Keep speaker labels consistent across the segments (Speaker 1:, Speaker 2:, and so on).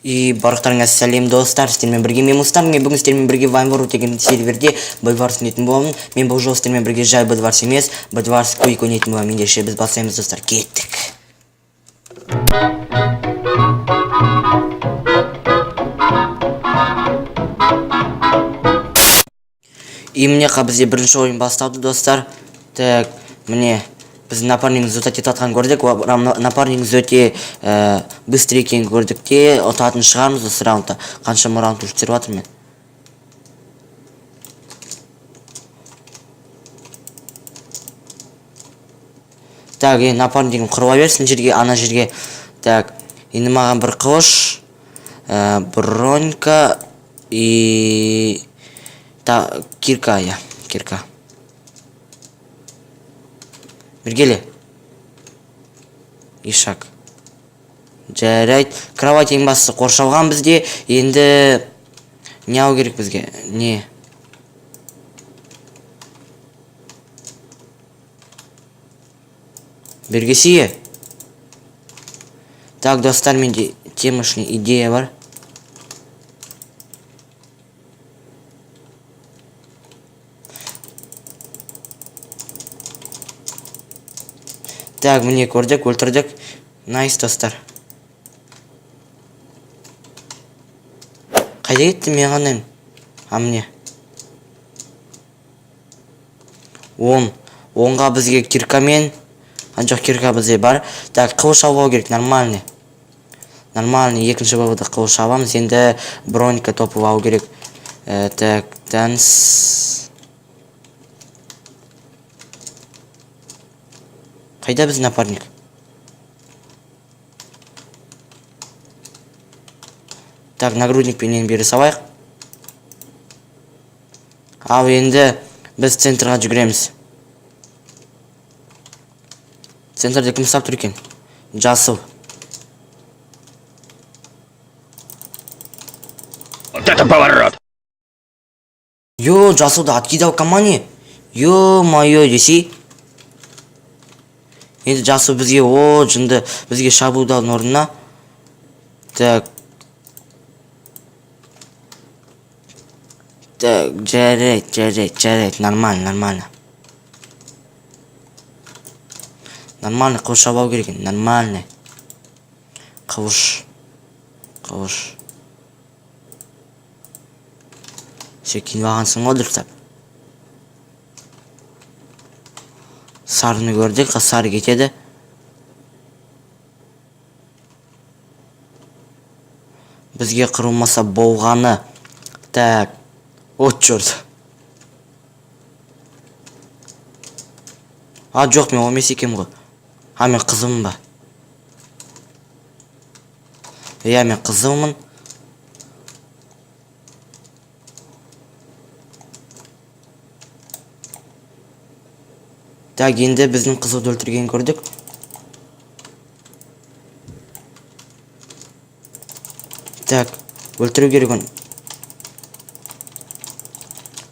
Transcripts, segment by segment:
Speaker 1: И барлықтарыңа сәлем, достар! Сіздермен бірге мен, Мұстан. Мен бүгін сіздермен бірге Вайнворд деген серверде Бедварс ойнайтын боламын. Мен бұл жолы сіздермен бірге жай Бедварс емес, Бедварс Квик ойнайтын боламын. Ендеше біз бастаймыз, достар, кеттік. И міне, бізде бірінші ойын басталды, достар. Так, міне, біздің напарнигіміз ұтат етіп жатқанын көрдік. Напарнигіміз өте быстрый екенін көрдік те, ұтатын шығармыз осы раундта. Қаншама раунд уже түсіріп жатырмын мен. Так, енді напарнигім құрыла берсін жерге, ана жерге. Так, енді маған бір қылыш, бронька и та кирка, иә, кирка. Бергеле. Ишак. Жарайды. Кровать ең бастысы қоршалған бізде. Енді не алу керек бізге? Не? Бергесие. Так, достар, менде темашный идея бар. Так, міне, көрдік, өлтірдік. Найс, достар. Қайда кетті, мен қандаймын? А, міне. 10. 10-ға бізге киркамен. А, жоқ, кирка бізде бар. Так, қылыш алып алу керек, нормальный. Нормальный, екінші левелда қылыш аламыз. Енді бронька топовый алу керек. Так, танс. Қайда біздің напарник? Так, нагрудникпенен бере салайық. Ал енді біз центрға жүгіреміз. Центрде кім ұстап тұр екен? Жасыл.
Speaker 2: Вот это поворот!
Speaker 1: Йо, жасылды откидал комане. Ё-моё, десей. Енді жасыл бізге, о, жынды, бізге шабуылдаудың орнына. Так. Так, жарайды, жарайды, жарайды, нормально, нормально. Нормально қылыш алу керек екен, нормально. Қылыш. Қылыш. Сен киініп алғансың ғой дұрыстап. Сарыны көрдік, сары кетеді. Бізге қырылмаса болғаны. Так. О, черт. А, жоқ, мен ол емес екенмін ғой. А, мен қызылмын ба? Иә, мен қызылмын. Так, енді біздің қызылды өлтіргенін көрдік. Так, өлтіру керек оны.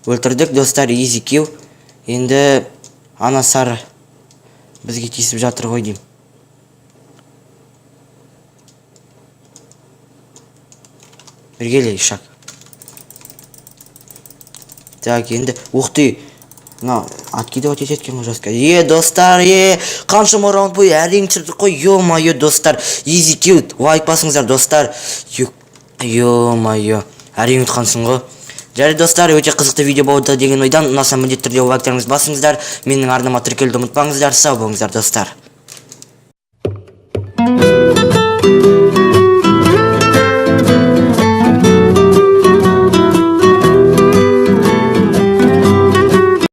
Speaker 1: Өлтірдік, достар, easy kill. Енді ана сары бізге тиісіп жатыр ғой деймін. Бергеле, ишак. Так, енді, ух ты. Мына откидывать етеді екен ғой жестко. Е, достар, е, қаншама раунд бойы әрең түсірдік қой. Ё-моё, достар, easy kill. Лайк басыңыздар, достар. Ё-моё, әрең ұтқансың ғой. Жарайды, достар, өте қызықты видео болды деген ойдан. Ұнаса, міндетті түрде лайктарыңызды басыңыздар. Менің арнама тіркелуді ұмытпаңыздар. Сау болыңыздар, достар.